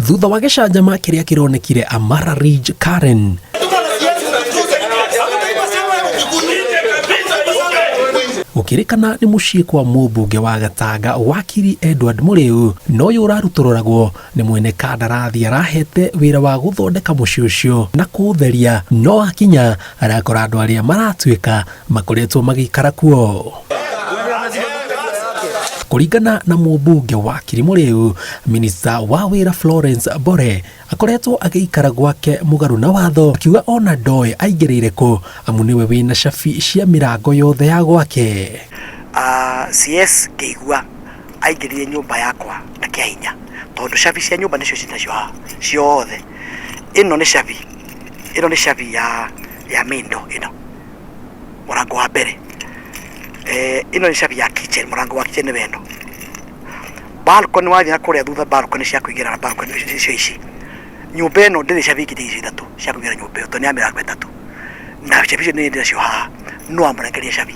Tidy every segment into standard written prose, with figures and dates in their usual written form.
Thutha wa gĩcanjama kĩrĩa kĩronekire Amara Ridge, Karen, gũkĩrĩkana nĩ mũciĩ kwa mũmbunge wa Gatanga wakiri Edward Mũrĩu, na ũyũ ũrarutũrũragwo nĩ mwene kandarathi arahete wĩra wa gũthondeka mũciĩ ũcio na kũũtheria, no akinya arakora andũ arĩa maratuĩka makoretwo magĩikara kuo. Kũringana na mũmbunge wakiri Mũrĩu, minista wa wĩra Florence Bore akoretwo agĩikara gwake mũgarũ na watho, akiuga ona ndoĩ aingĩrĩire kũ amu nĩwe wĩna cabi cia mĩrango yothe ya gwake. CS ngĩigua aingĩrire nyũmba yakwa na kĩa hinya, tondũ cabi cia nyũmba nĩcio ciĩ nacio haha ciothe. Ĩno nĩ cabi, ĩno nĩ cabi ya main door, ĩno mũrango wa mbere. Ĩno nĩ cabi ya kitchen, mũrango wa kitchen nĩwe ĩno. Balcony wathiĩ na kũrĩa thutha, balcony cia kũingĩra na balcony nĩcio ici. Nyũmba ĩno ndĩrĩ cabi ingĩ tiga icio ithatũ cia kũingĩra nyũmba ĩyo, tondũ nĩ ya mĩrango ĩtatũ, na cabi icio nĩ ndĩ nacio haha, no amũnengerie cabi.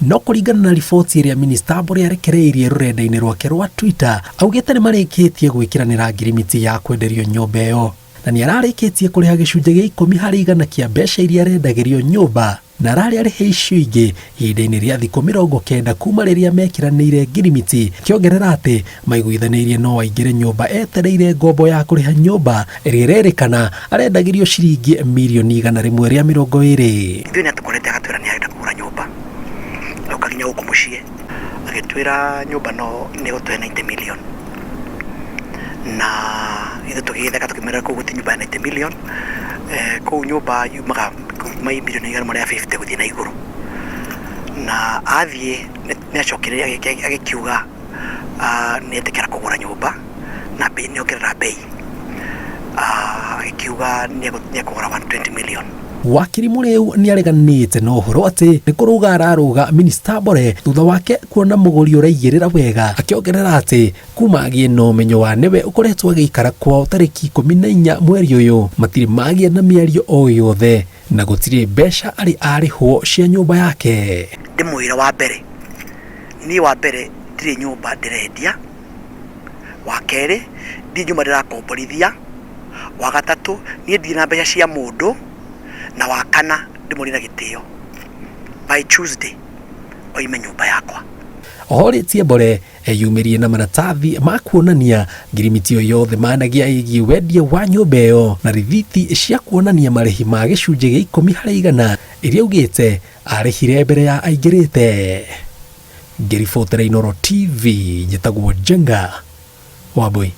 No kũringana na riboti ĩrĩa minista Mbore arekereirie rũrenda-inĩ rwake rwa Twitter, augĩte nĩ marĩkĩtie gwĩkĩranĩra ngirimiti ya kwenderio nyũmba ĩyo, na nĩ ararĩkĩtie kũrĩha gĩcunjĩ gĩa 10% kĩa mbeca iria arendagĩrio nyũmba, na ararĩ arĩhe icio ingĩ ihinda-inĩ rĩa thikũ 90 kuma rĩrĩa mekĩranĩire ngirimiti, akĩongerera atĩ maiguithanĩirie no aingĩre nyũmba etereire ngombo ya kũrĩha nyũmba ĩrĩa ĩrerĩkana arendagĩrio ciringi mirioni 120. Ithuĩ nĩ atũkorete agatwĩra nĩ arenda kũgũra nyũmba, oka nginya gũkũ mũciĩ agĩtwĩra nyũmba no nĩ egũtũhe 90 million, na ithuĩ tũgĩgĩtheka tũkĩmwĩra kũu gũtirĩ nyũmba ya 90 million, kũu nyũmba yumaga kuma mirioni 150 gũthiĩ na igũrũ. Na athiĩ nĩ acokire agĩkiuga nĩ etĩkĩra kũgũra nyũmba na bei nĩ ongerera bei, agĩkiuga nĩ ekũgũra 120 million. Wakiri Mũrĩu nĩ areganĩte na ũhoro atĩ nĩ kũrũga ararũga minista Mbore thutha wake kuona mũgũri ũraigĩrĩra wega, akĩongerera atĩ kuma agĩe na ũmenyo wa nĩwe ũkoretwo agĩikara kwao tarĩki 14 mweri ũyũ, matirĩ magĩa na mĩario o yothe na gũtirĩ mbeca arĩ arĩhwo cia nyũmba yake. Ndĩmwĩre wa mbere, niĩ wa mbere ndirĩ nyũmba ndĩrendia, wa kerĩ ndirĩ nyũmba ndĩrakomborithia, wa gatatũ niĩ ndirĩ na mbeca cia mũndũ, na wa kana ndĩmũrie na gĩtĩo, by Tuesday oime nyũmba yakwa. Ohorĩtie Mbore eyumĩrie na maratathi ma kuonania ngirimiti ĩyo yothe managia ĩgiĩ wendia wa nyũmba ĩyo na rithiti cia kuonania marĩhi ma gĩcunjĩ gĩa 10% iria augĩte arĩhire mbere ya aingĩrĩte. Ngĩribotera Inooro TV, njĩtagwo Njenga Wambui.